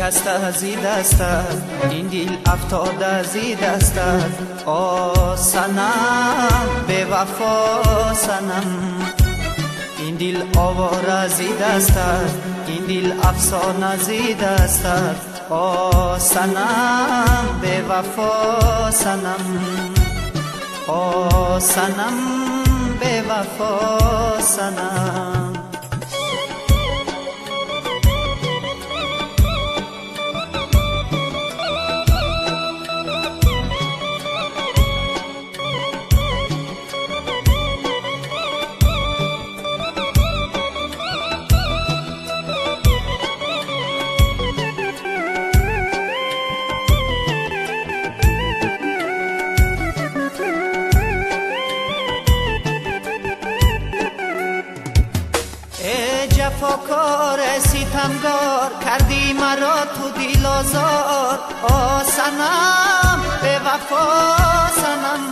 шикаста зи дастат, ин дил афтода зи дастат. О санам бевафо санам, ин дил овора зи дастат, ин дил афсона зи дастат. О санам бевафо санам, о санам бевафо санам. جفاکار ستمگار کردی مرا تو دل آزار. آ صنم به وفا صنم،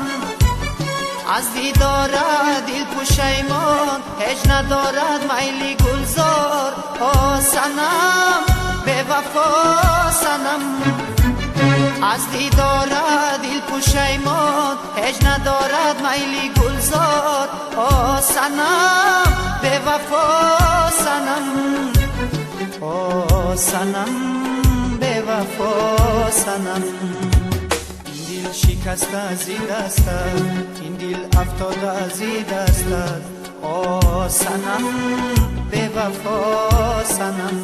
از دیدارت دل پشیمان هیچ ندارد میل گلزار. آ صنم به وفا صنم، از دیدارت دل پشیمان هیچ ندارد میل گلزار. آ صنم به وفا صنم، آ صنم به وفا صنم. این دل شکسته زی دستت، این دل افتاده زی دستت. آ صنم به وفا صنم،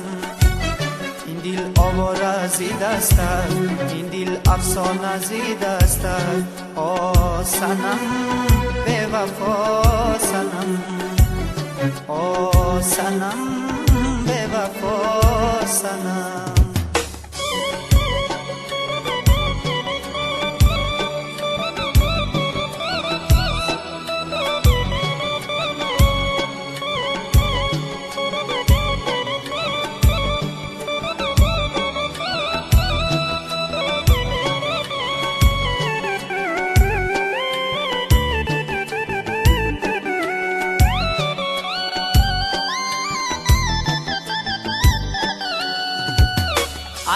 این دل آواره زی دستت، این دل افسانه زی دستت. آ صنم به وفا صنم، آ صنم به وفا صنم.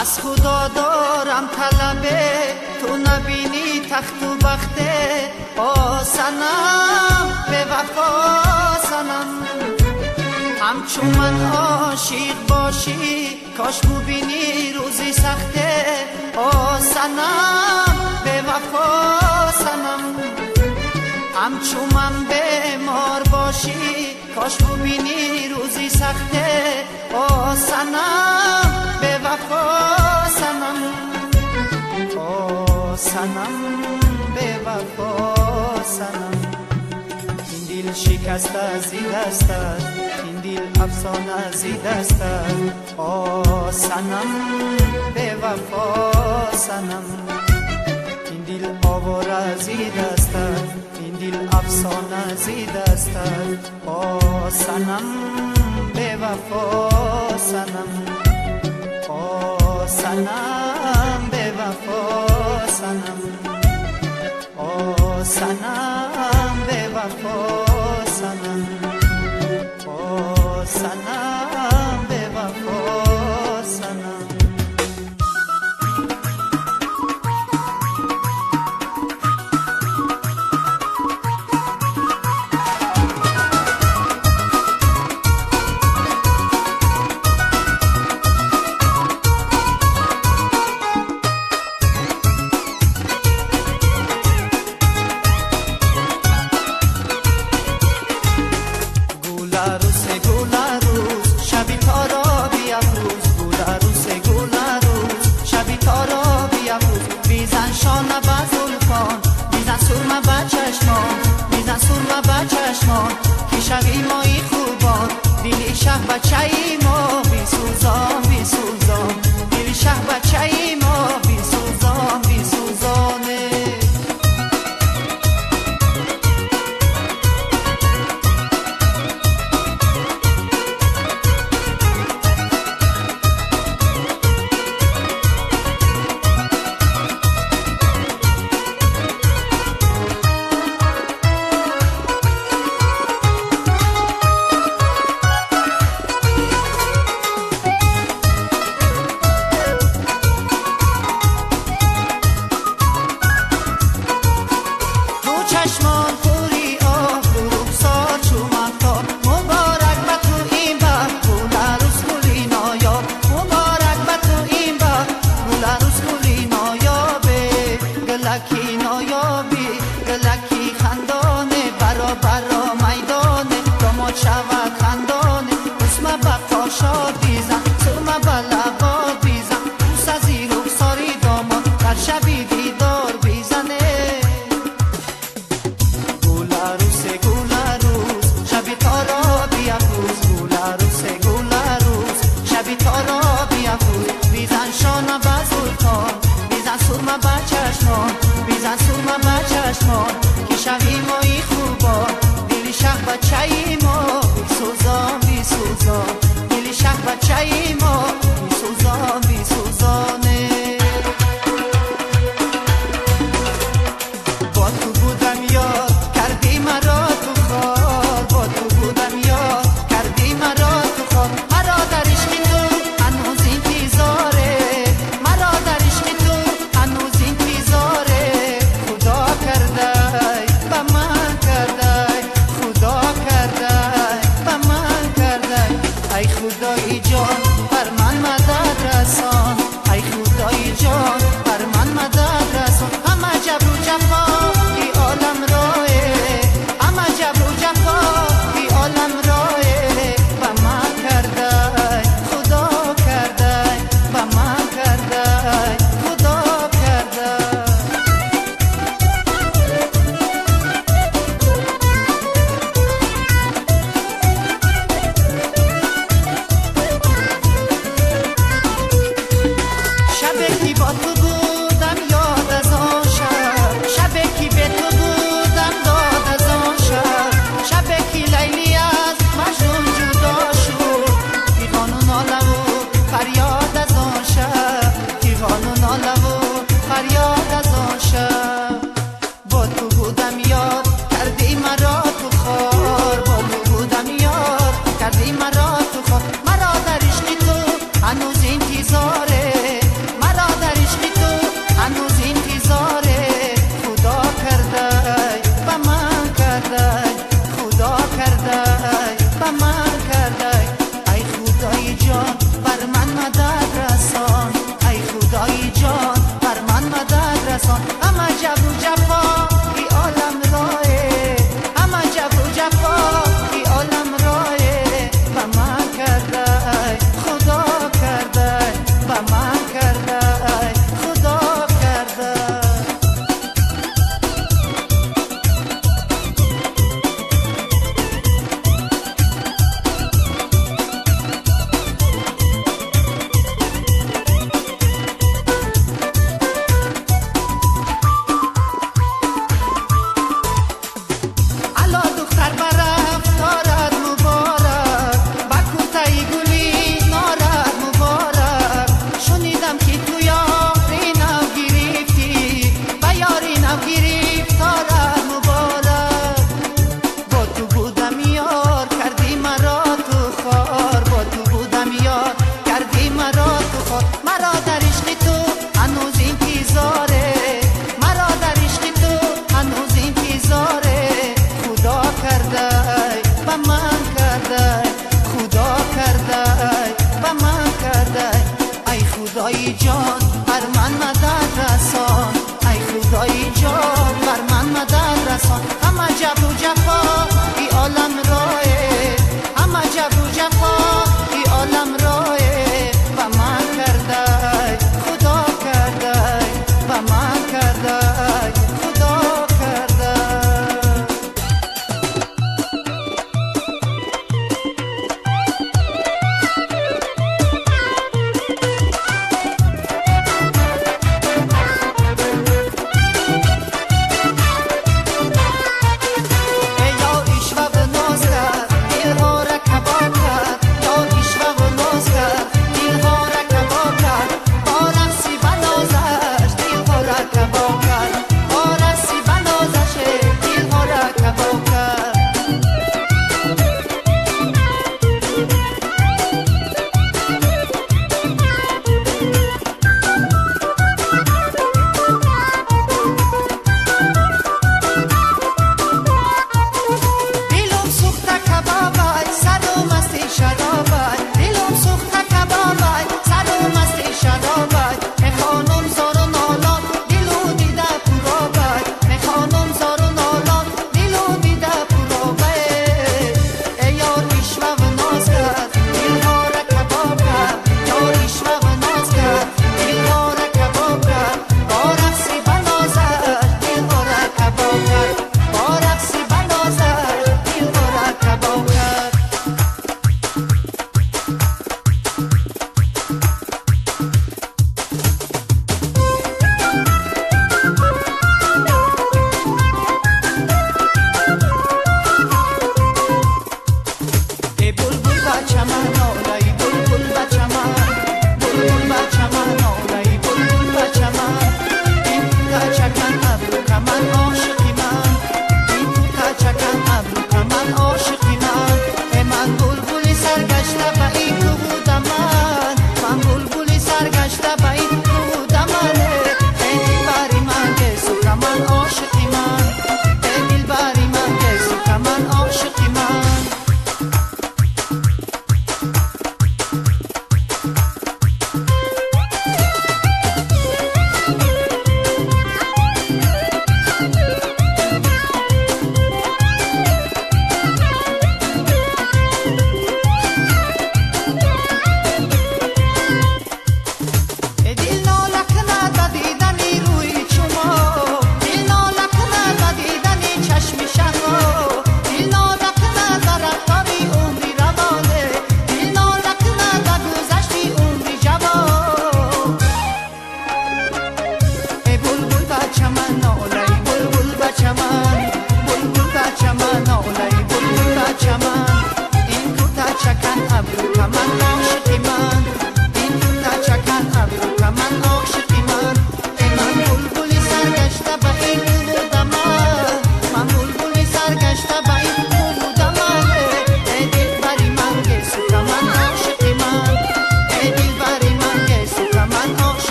از خدا دارم طلبه تو نبینی تخت و بخته. آ صنم به وفا صنم، همچون من عاشق باشی کاش ببینی روزی سخته. آ صنم به وفا صنم، همچون من بیمار باشی کاش ببینی روزی سخته. آ صنم به وفا صنم، آ صنم به وفا صنم. این دل شکسته زی دستت، این دل افسانه زی دستت. آ صنم به وفا صنم، این دل آواره زی دستت، این دل افسانه زی دستت. آ صنم به وفا صنم، آ صنم به وفا صنم، آ صنم به وفا صنم، آ صنم به وفا صنم. بچه‌ی ما بیسوزان بیسوزان، دل شه بچه‌ی ما بیسوزان بیسوزانه. کردای، به من کردای. ای خدای جان بر من مدد رسان، ای خدای جان بر من مدد رسان. اما جبر و جفا ای عالم راه، اما جبر و جفا ای عالم راه، به من کردای خدا کردای، به من کردای خدا کردای. الا دختر برفتارت مبارک، با کوتای گلی نارت مبارک. شنیدم که تو یاری نو گرفتی، با یاری نو گرفتارت مبارک. با تو بودم یار کردی مرا تو خار، با تو بودم یار کردی مرا تو خار. مرا در عشق تو هنوز انتظاره، مرا در عشق تو هنوز انتظاره. خدا کردای به من کردای، خدا کردای به من کردای. ای خدای جان بر من مدد رسان، ای خدای جان بر من مدد رسان.